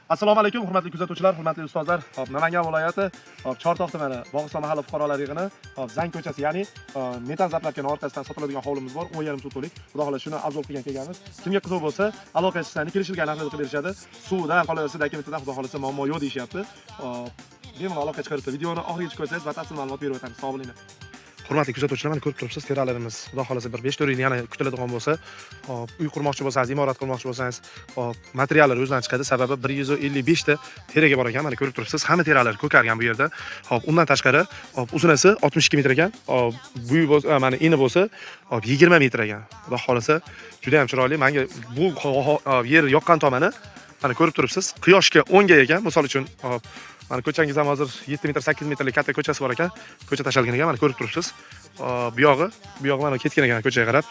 Assalomu alaykum, hurmatli kuzatuvchilar, hurmatli ustozlar. Hop, Namangan viloyati, hop, Chortoq tumani, Bog'iston mahalla fuqarolar yig'ini, hop, Zang ko'chasi, ya'ni metan zapravkani orqasidan sotiladigan hovlimiz bor, 10,5 sotixlik. Xudo xohlasa, shuni обзор qilgan kelganmiz. Kimga qiziq bo'lsa, aloqa chiqsani kelishilgan narxlarda qilib berishadi. Suvdan qolaversa, dokumentidan, xudo xohlasa, muammo yo'q deyishyapti. Hop, bemalol aloqa chiqarsa, videoni oxirigacha ko'rsangiz, batafsil ma'lumot berib o'tamiz. Sog' bo'linglar. Hurmatli kuzatuvchilar, mana ko'rib turibsiz, teralarimiz, xudo xohlasa, bir 5-4 yil yana kutiladigan bo'lsa, hop, uy qurmoqchi bo'lsangiz, imorat qurmoqchi bo'lsangiz, hop, materiallar o'zidan chiqadi. Sababi 155 ta teraga bor ekan, mana ko'rib turibsiz, hamma teralar ko'kargan bu yerda. Hop, undan tashqari, hop, uzunasi 62 metr ekan, hop, bo'yi bo'lsa, mana eni bo'lsa, hop, 20 metr ekan. Xudo xohlasa, juda ham chiroyli. Menga bu yer yoqqan tomoni, mana ko'rib turibsiz, quyoshga o'ngga ekan. Misol uchun, hop, mana ko'changiz ham hozir 7 metr, 8 metrlik katta ko'chasi bor ekan. Ko'cha tashalgan ekan, mana ko'rib turibsiz. Hop, bu yog'i mana ketgan ekan ko'chaga qarab.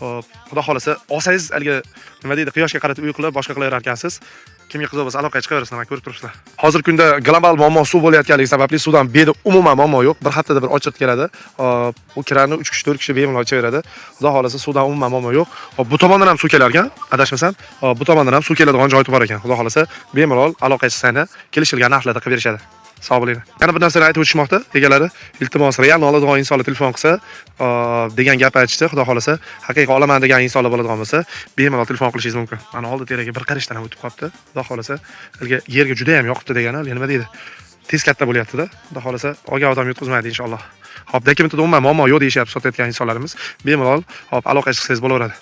Hop, xudo xohlasa, olsangiz, haligi nima deydi, quyoshga qaratib uy qilib, boshqa qilaverar ekansiz. Kimga qiziq bo'lsa, aloqaga chiqaversin, mana ko'rib turibsizlar. Hozirgi kunda global muammo suv bo'layotganligi sababli suvdan bu yerda umuman muammo yo'q. Bir haftada bir очередь keladi. Hop, u kirani 3 kishi, 4 kishi bemalol ichaveradi. Xudo xohlasa, suvdan umuman muammo yo'q. Hop, bu tomondan ham suv kelar ekan, adashmasam. Hop, bu tomondan ham suv keladigan joyi bor ekan. Xudo xohlasa, bemalol aloqaga chiqsanglar, kelishilgan narxlarda qilib berishadi. Sog' bo'linglar. Yana bir narsani aytib o'tishmoqda egalari. Iltimos, real oladigan insonlar telefon qilsa, degan gap aytishdi. Xudo xohlasa, haqiqiy olaman degan insonlar bo'ladigan bo'lsa, bemalol telefon qilishingiz mumkin. Mana oldi teraga bir qarishdan ham o'tib qolibdi. Xudo xohlasa, haligi yerga juda ham yoqibdi degani, nima deydi? Tez katta bo'lyapti-da. Xudo xohlasa, olgan odam yutqizmaydi inshaalloh. Hop, dokumentida umuman muammo yo'q deyishyapti sotayotgan insonlarimiz. Bemalol, hop, aloqa chiqsangiz bo'laveradi.